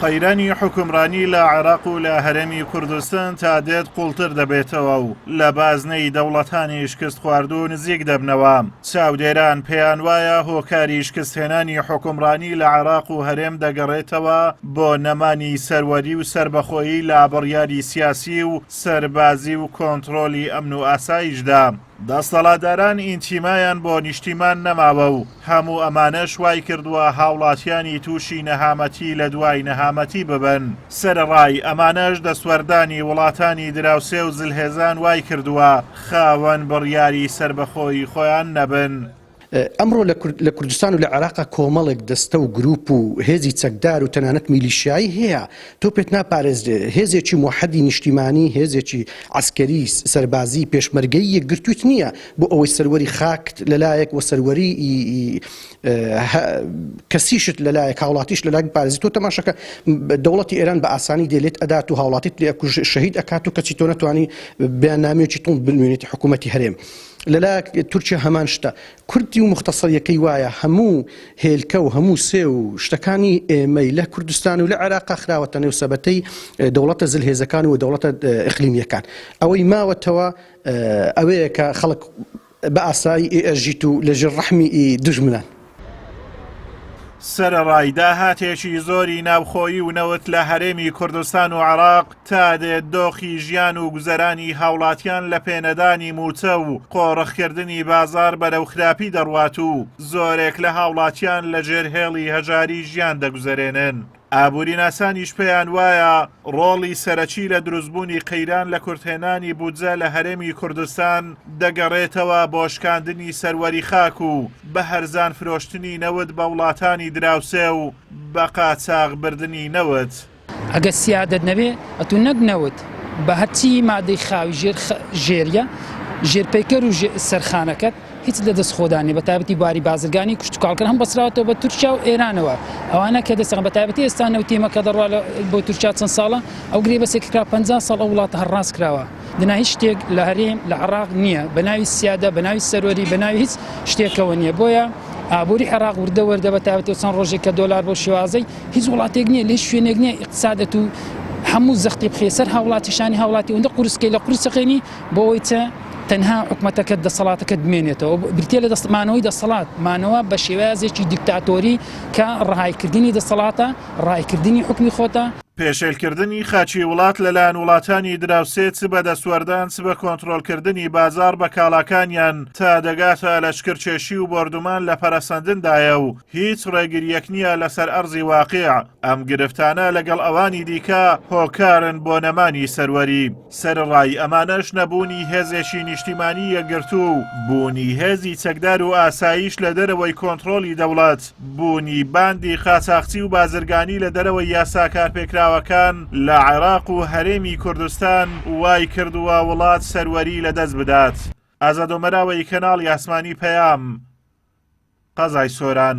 قەیرانی حوکمڕانی لە عێراق و لە هەرێمی کوردستان تا دێت قوڵتر دەبێتەوە و لە بازنەی دەوڵەتانی شکستخواردوو نزیک دەبنەوە. چاودێران پێیان وایە هۆکاری شکستهێنانی حوکمڕانی لە عێراق و هەرێم دەگەڕێتەوە بۆ نەمانی سەروەری و سەربەخۆیی لە بڕیاری سیاسی و سەربازی و کۆنتڕۆلی ئەمن و ئاسایشدا. دەستەڵاتداران ئینتیمایان بۆ نیشتیمان نەماوە و هەموو ئەمانەش وایکردووە هاوڵاتیانی تووشی نەهامەتی لە دوای نەهامەتی ببن. سەرەڕای ئەمانەش دەستوەردانی وڵاتانی دراوسێ و زلهێزان وایکردووە خاوەن بڕیاری سەربەخۆی خۆیان نەبن. ئەمڕۆ لە کوردستان و لە عێراقا کۆمەڵێک دەستە و گروپ و هێزی چەکدار و تەنانەت میلیشیایی هەیە تۆ پێت ناپارێزرێ هێزێکی موحەدی نیشتیمانی هێزێکی عەسکەری سەربازی پێشمەرگەی یەکگرتوویت نییە بۆ ئەوەی سەروەری خاکت لەلایەک و سەروەری کەسیشت لەلایەک هاوڵاتیش لەلایەک بپارێزی تۆ تەماشەکە دەوڵەتی ئێران بە ئاسانی دێ لێت ئەدات و هاوڵاتیت لێ ئەکوژ شەهید ئەکات و کەچی تۆ نەتوانی بەیاننامەیەکی توند بنوێنیت حکوومەتی هەرێم لەلایەک تورکیا هەمان شتە. کوردی و موختەسەریەکەی وایە هەموو هێلکە و هەموو سێو و شتەکانی ئێمەی لە کوردستان و لە عێراقا خراوەتە نێو سەبەتەی دەوڵەتە زلهێزەکان و دەوڵەتە ئیقلیمیەکان. ئەوەی ماوەتەوە ئەوەیە کە خەڵک بە ئاسایی ئەژیت و لەژێر ڕەحمی دوژمنان. سەرەڕای داهاتێکی زۆری ناوخۆیی و نەوت لە هەرێمی کوردستان و عێراق، تا دێت دۆخی ژیان و گوزەرانی هاوڵاتیان لە پێنەدانی مووچە و قۆرخکردنی بازاڕ بەرەو خراپی دەڕوات و زۆرێک لە هاوڵاتیان لەژێر هێڵی هەژاری ژیان دەگوزەرێنن. ئابووریناسانیش پێیان وایە ڕۆڵی سەرەکی لە دروستبوونی قەیران لە کورتهێنانی بودجە لە هەرێمی کوردستان دەگەڕێتەوە بۆ شکاندنی سەروەری خاک و بە هەرزان فرۆشتنی نەوت بە وڵاتانی دراوسێ و بە قاچاغ بردنی نەوت. ئەگەر سیادەت نەبێ ئەتوو نەک نەوت بە هەرچی مادەی خاوی ژێر ژێریە ژێر پەیکەر و سەرخانەکەت هیچ لە دەست خۆدا نیە بە تایبەتی بواری بازرگانی کشتوکاڵکردن هەم بەسراوەتەوە بە تورکیا و ئێرانەوە ئەوانە کە دەستیان بە تایبەتی ئێستا نەوتی ئێمە کە دەڕوا بۆ تورکیا چەند ساڵە ئەو گرێبەستێک کرا 50 ساڵ ئەو وڵاتە هەر ڕاست کراوە دنا هیچ شتێک لە هەرێم لە عراق نییە بە ناوی سیادە بە ناوی سەروەری بە ناوی هیچ شتێکەوە نییە بۆیە ئابووری عێراق وردە وردە بە تایبەتی چەند ڕۆژێک کە دۆلار بۆ شێوازەی هیچ وڵاتێک نییە لە هیچ شوێنێک نییە ئیقتسادەت و هەموو زەختی بخەیە سەر هاوڵاتی شانی هاوڵاتی ئەوەندە قورسکەی لە قورسەقێنی بۆ ئەوەی چە تەنها حکومەتەکەت دەسەڵاتەکەت بمێنێتەوە بریتە لە دەست مانەوەی دەسەڵات مانەوە بە شێوازێکی دیکتاتۆری کە ڕەهایکردنی دەسەڵاتە ڕایکردنی حکومی خۆتە. پێشێلکردنی خاکی وڵات لەلایەن وڵاتانی دراوسێ چ بە دەستوەردان چ بە کۆنترۆڵکردنی بازاڕ بە کاڵاکانیان تا دەگاتە لەشکرکێشی و بۆردومان لە پەرەسەندندایە و هیچ ڕێگرییەک نییە لەسەر ئەرزی واقیع، ئەم گرفتانە لەگەڵ ئەوانی دیکە هۆکارن بۆ نەمانی سەروەری. سەرەڕای ئەمانەش نەبوونی هێزێکی نیشتیمانی یەکگرتوو و بوونی هێزی چەکدار و ئاسایش لە دەرەوەی کۆنتڕۆڵی دەوڵەت، بوونی باندی قاچاخچی و بازرگانی لە دەرەوەی یاسا کارپێکراوەکان لە عێراق و هەرێمی کوردستان وای کردووە وڵات سەروەری لەدەست بدات. ئازاد ئۆمەراوەیی کەناڵی ئاسمانی پەیام، قەزای سۆران.